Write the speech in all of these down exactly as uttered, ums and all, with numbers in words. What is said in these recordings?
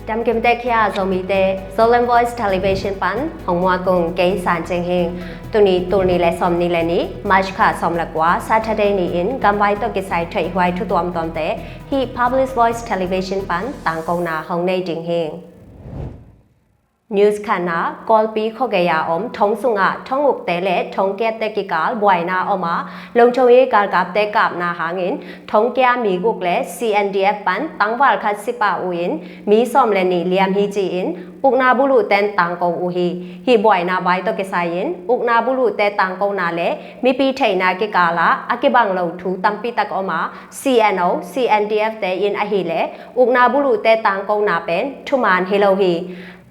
Damkim te khia Zomite, Zoland Voice Television pan hong muak ung, kei San Cing Hing. Tuni tul nih le sawm nih le nih, March kha sawm le kua, Saturday ni-in gamvai tawh kisai theihhuai thu tuamtuamte hih Public Voice Television pan tangkona hong nei ding hing. News khatna, Kawlpi khuagei a om thong sungah thong ukte le thong kiatte kikal buaina om a, Longchong i galkapte kapna hangin thong kia mi guk le C N D F pan tangval khat sipah uh in mi sawm le nih liam hi ci-in ukna buluh ten tangko uh hi. Hih buaina vai tawh kisai-in ukna buluhte tangkona le mipi theihna kikal ah a kibang lo thu tampi tak om a, C N O, C N D F te in ahileh ukna buluhte tangkona pen thuman hi lo hi.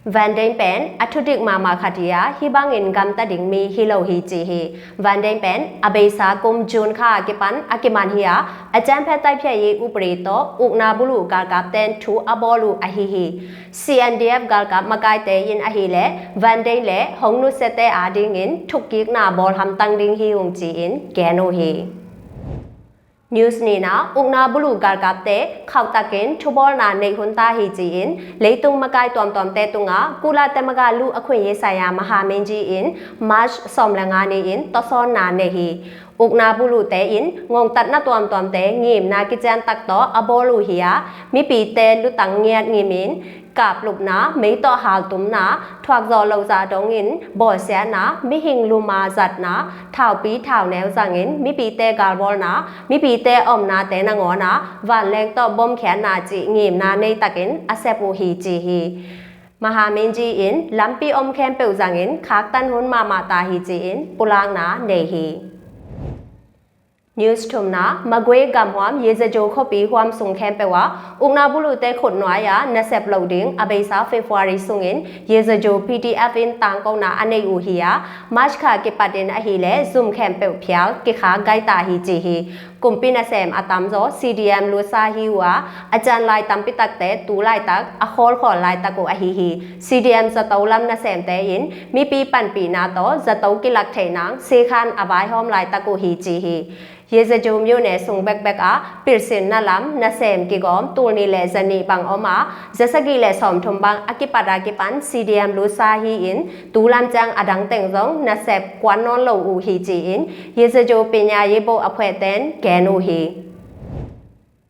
Van Deng pen a thudik mahmah khat hi a, hih bangin gamta ding mi hi lo hi ci hi. Van Deng pen a beisa kum June kha a kipan a kiman hi a, a cianphet taiphiat i upri tawh ukna buluh galkapten thu a bawl uh ahi hi. C N D F galkap makaite in ahileh Van Deng le hong nusiate adingin thukkikna bawl hamtang ding hi ung ci-in gen uh hi. News nihna, ukna buluh galkapte khauhtakin thubawlna neih hun ta hi ci-in leitung makai tuamtuamte tungah Kuh Lahte Magah Luh A Khwih Yesaya Maha Minji in March sawm le nga ni-in tawsawnna nei hi. Ukna buluhte in ngongtatna tuamtuamte ngimna kiciantak tawh a bawl uh hi a, mipite lutang ngiat ngimin kaplupna, mei tawh haltumna, thuakzawh lohzah dongin bawlsiatna, mihing luma zatna, thaupi thauneu zangin mipite galbawlna, mipite omnate nangawnah vanleng tawh bomkhiatna cih ngimna neitakin a sep uh hi ci hi. Maha Minji in lampi om khempeuh zangin khaktan hun mahmah ta hi ci-in pulakna nei hi. News thumna, Magwe gamhuam Yezajo khuapi huam sung khempeuh ah ukna buluhte khutnuai ah nasep loh ding a beisa February sungin Yezajo P D F in tangkona a nei uh hi a, March kha kipatin ahileh zum khempeuh phial kikhak gaita hi ci hi. Kumpi nasem a tamzaw C D M lutsa hi uh a, a cianlai tampi takte tu laitak a khawlkhawl laitak uh ahi hi. C D M zato lam nasemte in mipi panpihna tawh zato kilak theih nang sikhan a vaihawm laitak uh hi ci hi. Yezajo myone sung bekbek ah pilsinna lam nasem kigawm tul nih le zanih bang om a, zasagih le sawmthum bang a kipat a kipan C D M lutsa hi-in tu lam ciang a dang teng zong nasep kuan nawn lo uh hi ci-in Yezajo Penya Yebo a phuehten gen uh hi.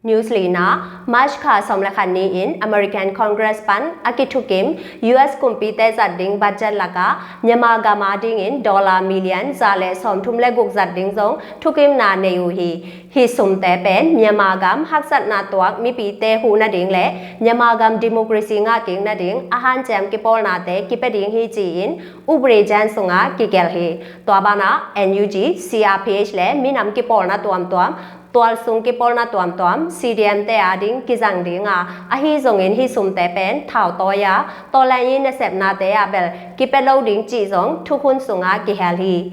News lina, March kha sawm le khat ni-in American Congress pan a kithukim U S kumpite zat ding budget lakah Myanmar gam adingin dollar million za le sawmthum le guk zat ding zong thukimna nei uh hi. Hih sumte pen Myanmar gam haksatna tuak mipite huh nading le Myanmar gam democracy ngahkik nading a hanciam kipawlnate kipia ding hi ci-in upri jan sungah kigelh hi. Tua banah N U G, C R P H le minam kipawlna tuamtuam, tualsung kipawlna tuamtuam C D M te ading kizang ding a, ahi zongin hih sumte pen thautawi a, tawlai i nasepnate ah bel kipia lo ding cih zong thukhun sungah kihel hi.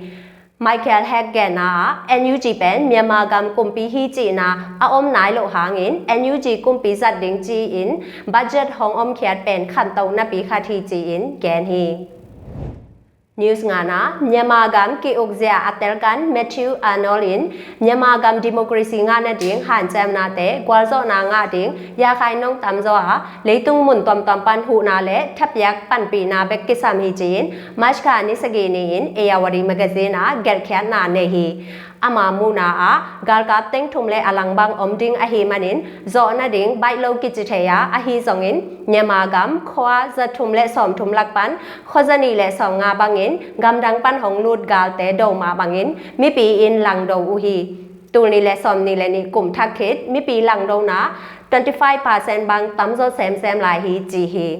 Michael Heck genna ah N U G pen Myanmar gam kumpi hi cihna a om nai loh hangin N U G kumpi zat ding ci-in budget hong omkhiat pen khantoh napi khat hi ci-in gen hi. News ngana, Myanmar gam ki-ukzia a telkan Matthew Arnold in Myanmar gam democracy ngah nading hanciamnate gualzawhna ngah ding yakhai nong tamzaw a, leitung mun tuamtuam pan huhna le thapiak panpihna bek kisam hi ci-in March kha ni sagih ni-in Ayeyarwady magazine ah gelhkhiatna nei hi. Ama muhna ah galkap teng thum le a lang bang om ding ahih manin zawh nading baih lo kici thei a, ahi zongin Myanmar gam khua za thum le sawm thum lak pan khua za nih le sawm nga bangin gamdang pan hong lut galte do mah bangin mipi in langdo uh hi. Tul nih le sawm nih le nih kum thak khit mipi langdona twenty five percent bang tamzaw semsem lai hi ci hi.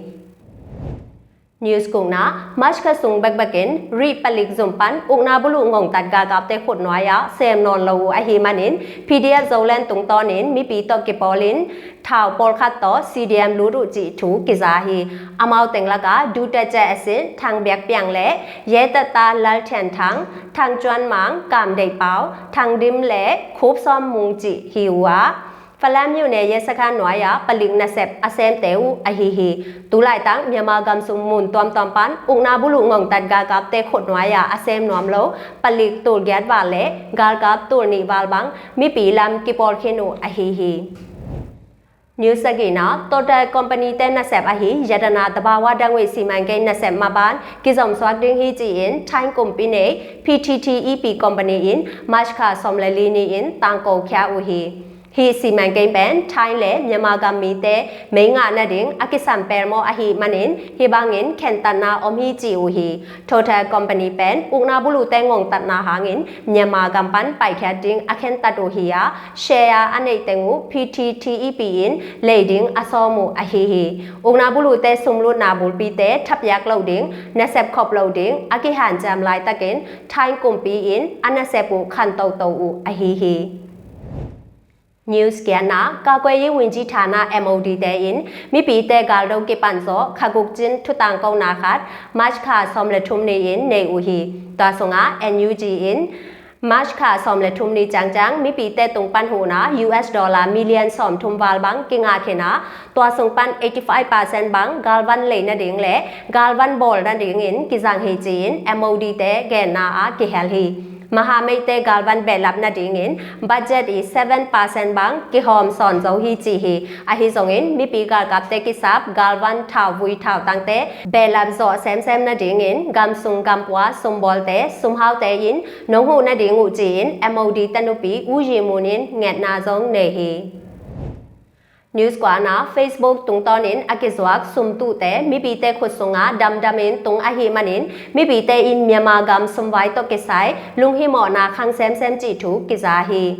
News kukna, March kha sung bekbekin Rih palik zum pan ukna buluh ngongtat galkapte khutnuai ah sem nawn lo uh ahih manin P D F Zoland tungtawnin mipi tawh kipawlin thau pawlkhat tawh C D M lut uh cih thu kiza hi. Amau teng lakah Duta Jai Asit, Thang Biak Piang le Yetata Lal Thian Thang, Thang Cuan Mang, Kam Deih Pau, Thang Dim le Khup Sawm Mung cih hi uh a, Falam myone yesakhan nuai-ah palik nasep a semte uh ahi hi. Tulaitak Myanmar gam sung mun tuamtuam pan ukna buluh ngongtat galkapte khut nuai-ah a sem nuam lo palik tul giat val le galkap tul nih val bang mipi lam kipawl khin uh ahi hi. News sagihna, Total Company te nasep ahi Yadana Tabawa Dangui simangkei nasep maban kizomsuak ding hi ci-in Thai kumpi nei P T T E P Company in March kha sawm le li ni-in tangko khia uh hi. Hih simangkei pen Thai le Myanmar gam mite mei ngah nading a kisam pelmawh ahih manin hih bangin khentatna om hi ci uh hi. Total Company pen ukna bulute ngongtatna hangin Myanmar gam pan paikhiat ding a khentat uh hi-a, share a neih teng uh P T T E P in lei ding a sawm uh ahi hi. Ukna bulute sumlutna bulpite thapiak loh ding, nasep khop loh ding a kihanciam laitakin Thai kumpi in a nasep uh khan toto uh ahi hi. News giatna, ကာကွယ်ရေးဝန်ကြီးဌာန M O D te in mipite galdo kipan zawh khaguk cin thutangkona khat March kha sawm le thum ni-in nei uh hi. Tua sungah N U G in March kha sawm le thum ni ciangciang mipite tung pan huhna U S dollar million sawm thum val bang kingah khin a, tua sung pan eighty five percent bang galvan lei nading le galvan bawl nadingin kizang hi ci-in M O D te genna ah kihel hi. Mahameite galvan behlap nadingin budget i seven percent bang kihawm sawn zo hi ci hi. Ahi zongin mipi galkapte kisap galvan, thauvui, thautangte behlap zawh semsem nadingin gamsung gampua sumbawlte sumhaute in nong huh nading uh ci-in M O D tanupi U Yi Mun in ngetna zong nei hi. News kuana, Facebook tungtawnin a kizuak sumtuhte mipite khut sungah damdamin tung ahih manin mipite in Myanmar gam sumvai tawh kisai lunghimawhna khang semsem cih thu kiza hi.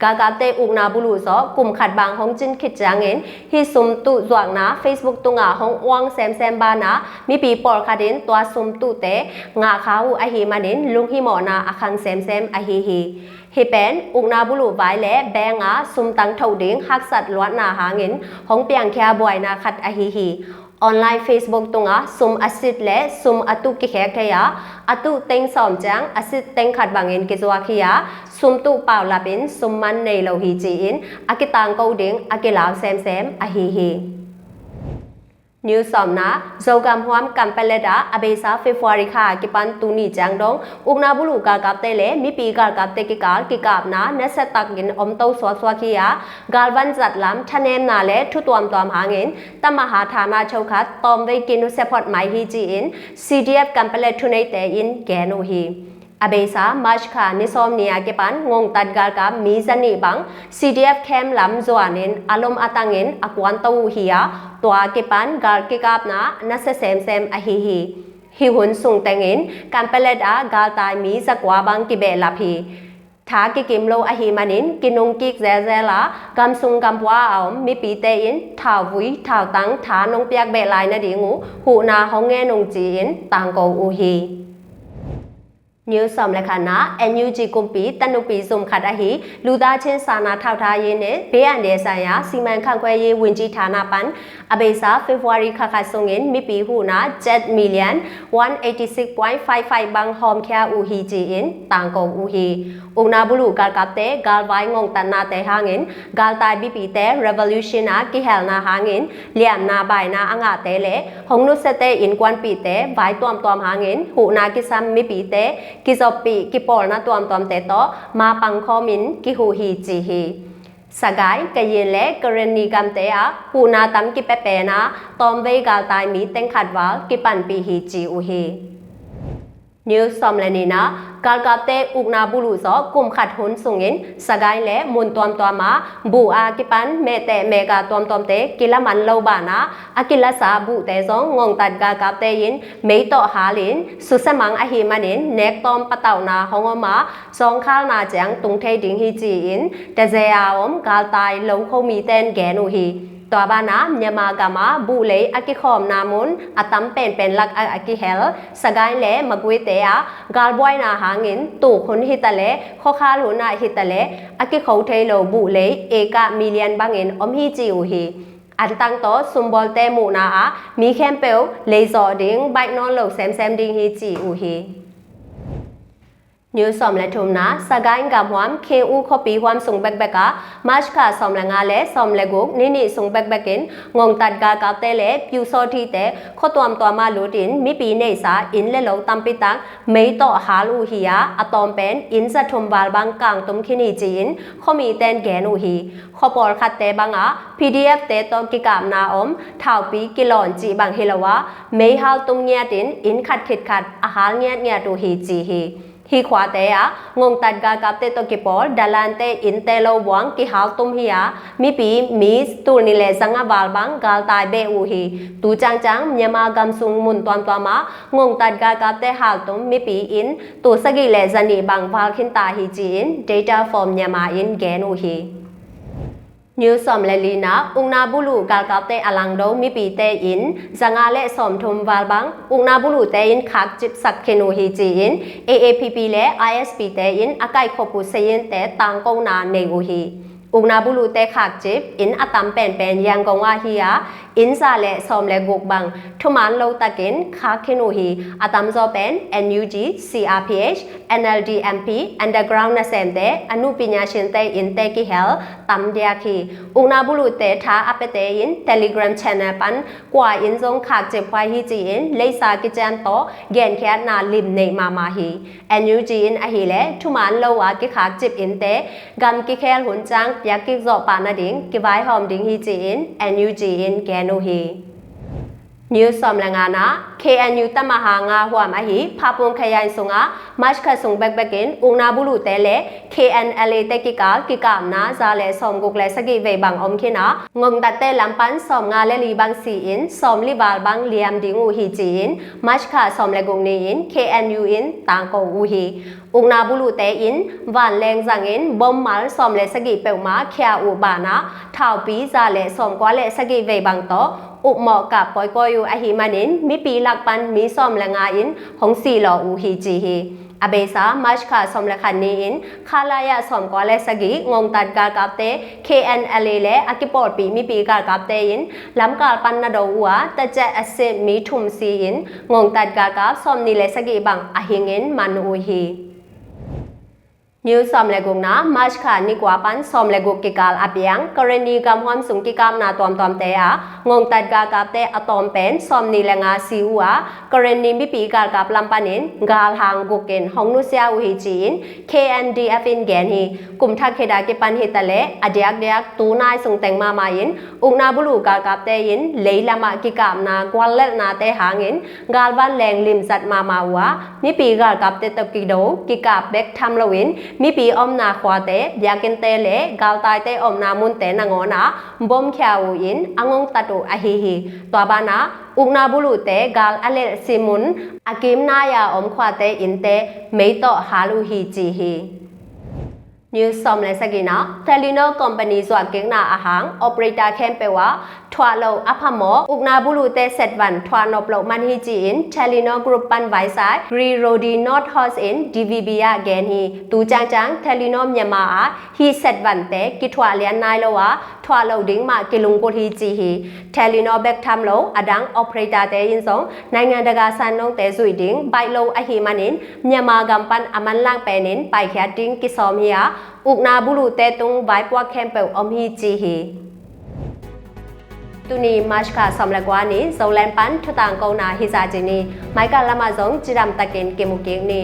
Galkapte ukna buluh zawh kum khat bang hong cin khit ciangin hih sumtuh zuakna Facebook tungah hong uang semsem banah mipi pawlkhat in tua sumtuhte ngahkha uh ahih manin lunghimawhna a khang semsem ahi hi. Hih pen ukna buluh vai le bank ah sumtang thoh ding haksat luatna hangin hong piangkhia buaina khat ahi hi. Online Facebook tungah sum a sit le sum a tuh kikhek thei a, a tuh teng sawm ciang a sit teng khat bangin kizuak hi-a, sumtuh paulapin summan nei lo hi ci-in a kitangko ding a kilau semsem ahi hi. News sawmna, Zogam huam Kanpetlet ah a beisa February kha kipan tuni ciang dong ukna buluh galkapte le mipi galkapte kikal kikapna nasiatakin omto suaksuak hi-a, galvan zatlam thanemna le thu tuamtuam hangin tamaha thana chokhat tawmvei kinusia phot mai hi ci-in C D F Kanpetlet thuneite in gen uh hi. A beisa March kha ni sawm ni a kipan ngongtat galkap mi zanih bang C D F camp lam zuanin a lom a tangin a kuanto uh hi-a, tua kipan gal kikapna nasia semsem ahi hi. Hih hun sung tengin Kanpetlet ah galtai mi zakua bang kibehlap hi. Tha kikim lo ahih manin kinungkik zelzel a, gamsung gampua a om mipite in thauvui thautang tha nong piak behlai nading uh huhna hong ngen ung ci-in tangko uh hi. News sawm le khatna, N U G kumpi tanupi zum khat ahi လူသားချင်းစာနာထောက်ထားရေးနှင့် ဘေးအန္တရာယ်ဆိုင်ရာ စီမံခန့်ခွဲရေးဝန်ကြီးဌာန pan a beisa February kha khat sungin mipi huhna jet million one eighty six point five five bang hawmkhia uh hi ci-in tangko uh hi. Ukna buluh galkapte galvai ngongtatnate hangin galtai mipite revolution a kihelna hangin liamna baina a ngahte le hong nusiate innkuanpihte vai tuamtuam hangin huhna kisam mipite kizoppih kipawlna tuamtuamte tawh mapang khawmin kihuh hi ci hi. Sagai, Kayin le Karenni gamte ah huhna tam kipepen a, tawmvei galtai mi teng khat val kipanpih hi ci uh hi. News sawm le nihna, galkapte ukna buluh zawh kum khat hun sungin Sagai le mun tuamtuam ah buh a kipan mehteh mehga tuamtuamte kilaman lo banah a kilasa buhte zong ngongtat galkapte in mei tawh halin susia mang ahih manin nek tawm patauhna hong om a, zawngkhalna ciang tung thei ding hi ci-in taze a om galtai lokho mite in gen uh hi. Tua banah Myanmar gam ah buhlei a kikhawmna mun a tam penpen lak a kihel Sagai le Maguite ah galbuaina hangin tuk hun hitaleh khuakhal hun ah hitaleh a kikho thei lo buhlei eka million bangin om hi ci uh hi. Antang tawh sumbawlte muhna ah mi khempeuh leizawh ding baih nawn lo semsem ding hi ci uh hi. News sawm le thumna, Sagaing gamhuam Khin-U khuapi huam sung bekbek ah March kha sawm le nga le sawm le guk ni nih sung bekbek in ngongtat galkapte le pyusawthite khua tuamtuam ah lut in mipi neihsa inn le lo tampi tak mei tawh hal uh hi a, a tawm pen inn za thum val bang kangtum khin hi ci-in khuamite in gen uh hi. Khua pawlkhatte bangah P D F te tawh kikapna om, thaupi kilawn cih bang hi lo a, mei haltum ngiat in inn khat khit khat a hal ngiatngiat uh hi ci hi. Hih khuate ah ngongtat galkapte tawh kipawl dalante innte lo buang kihaltum hi a, mipi mi tul nih le zanga val bang galtai beh uh hi. Tu ciangciang Myanmar gam sung mun tuamtuam ah ngongtat galkapte haltum mipi inn tul sagih le zanih bang val khinta hi ci-in Data for Myanmar in gen uh hi. News sawm le lina, ukna buluh galkapte a langdo mipite in zanga le sawmthum val bang ukna buluhte in khakcipsak khin uh hi ci-in A A P P le I S P te in a kaikhop uh sayinnte tangkona nei uh hi. Ukna buluhte khakcip inn a tam penpen Yangon ah hi a, inn za le sawm le guk bang thuman lo takin khak khin uh hi. A tamzaw pen N U G, C R P H, N L D, M P, underground nasemte, a nuhpinyashinte innte kihel tam diak hi. Ukna buluhte tha a piate in Telegram channel pan kua inn zong khakcip huai hi ci-in leisa kiciam tawh genkhiatna lim neih mahmah hi. N U G in ahileh thuman lo a kikhakcip innte gam kikhel hun ciang piak kik zawh pah nading kivaihawm ding hi ci-in N U G in gen uh hi. News sawm le ngana, K N U tamaha nga huam ahi Phapung khayai sungah March kha sung bekbek in ukna buluhte le K N L A te kikal kikapna za le sawmguk le sagih vei bang om khin a, ngongtatte lam pan sawmnga le li bang si in sawmli val bang liam ding uh hi ci-in March kha sawm le guk ni-in K N U in tangko uh hi. Ukna buluhte in vanleng zangin bommal sawm le sagih peuhmah khia uh banah thaupi za le sawmkua le sagih vei bang tawh upmawh kap kawikawi uh ahih manin mipi lak pan mi sawm le nga in hong sihlawh uh hi ci hi. A beisa March kha sawm le khat ni-in khalaya sawmkua le sagih ngongtat galkapte K N L A le a kipawlpih mipi galkapte in lamkal pan na do uh a, tacet a sip mi thum si in ngongtat galkap sawmni le sagih bang a hingin man uh hi. News sawm le gukna, March kha ni kua pan sawm le guk kikal a piang Karenni gamhuam sung kikapna tuamtuamte ah ngongtat galkapte a tawm pen sawmni le nga si uh a, Karenni mipi galkap lam panin galhang guk in hong nusia uh hi ci-in K N D F in gen hi. Kum thak khit a kipan hitaleh a diakdiak tu nai sung teng mahmah in ukna buluh galkapte in leilamah kikapna guallelhnate hangin galvan leng limzat mahmah uh a, mipi galkapte tawh kido kikap bek tham loin mipi omna khuate, biakinnte le galtaite omna munte nangawnah bomkhia uh in a ngongtat uh ahi hi. Tua banah ukna buluhte gal a lelh simun a kimnai-a om khuate innte mei tawh hal uh hi ci hi. News sawm le sagihna, Telenor company zuahkikna a hang operator khempeuh ah thuah loh a phamawh ukna buluhte setvan thuah nop loh man hi ci-in Telenor Group pan vaisai Giri Rodi North House in D V B ah gen hi. Tu ciangciang Telenor Myanmar ah hih setvante kithuah lian nai lo a, thuah loh ding mah kilunggulh hi ci hi. Telenor bek tham lo a dang operatorte in zong naingan daga sannongte zuih ding baih lo ahih manin Myanmar gam pan a manlang penin paikhiat ding kisawm hi a, ukna buluhte tung vaipuak khempeuh om hi ci hi. Tuni March kha sawm le kua ni Zoland pan thutangkona hi zah ci ni. Maikan lamah zong cidamtakin kimu kik ni.